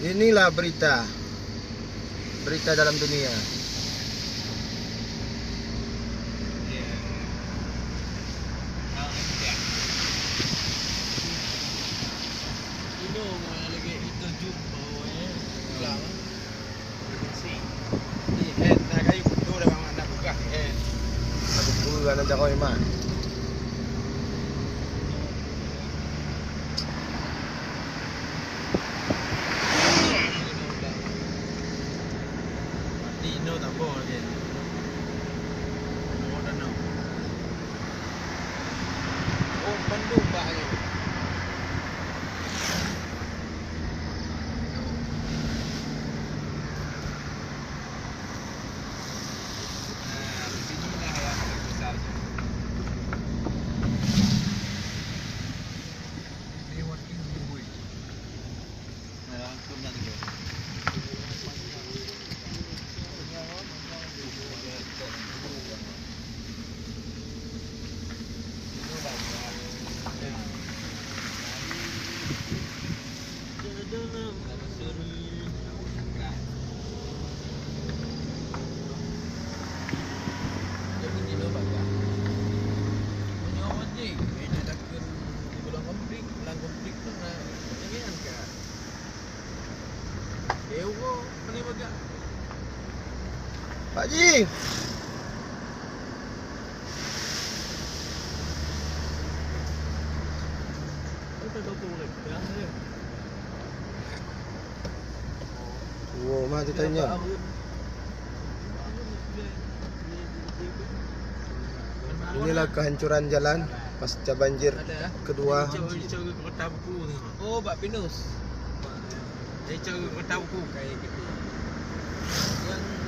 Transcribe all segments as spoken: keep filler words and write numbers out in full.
Inilah berita, berita dalam dunia. Aku pun anak jago memang. Pak Ji. Wow, ma ceritanya. Inilah kehancuran jalan pasca banjir kedua. Oh, bak Pinus. Nyang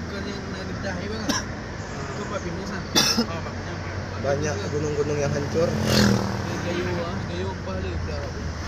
bukan nyang na geudah, eh, bang. Bukan bak Pinus, ah. Banyak gunung-gunung yang hancur. Gayo, ah, gayo bah le.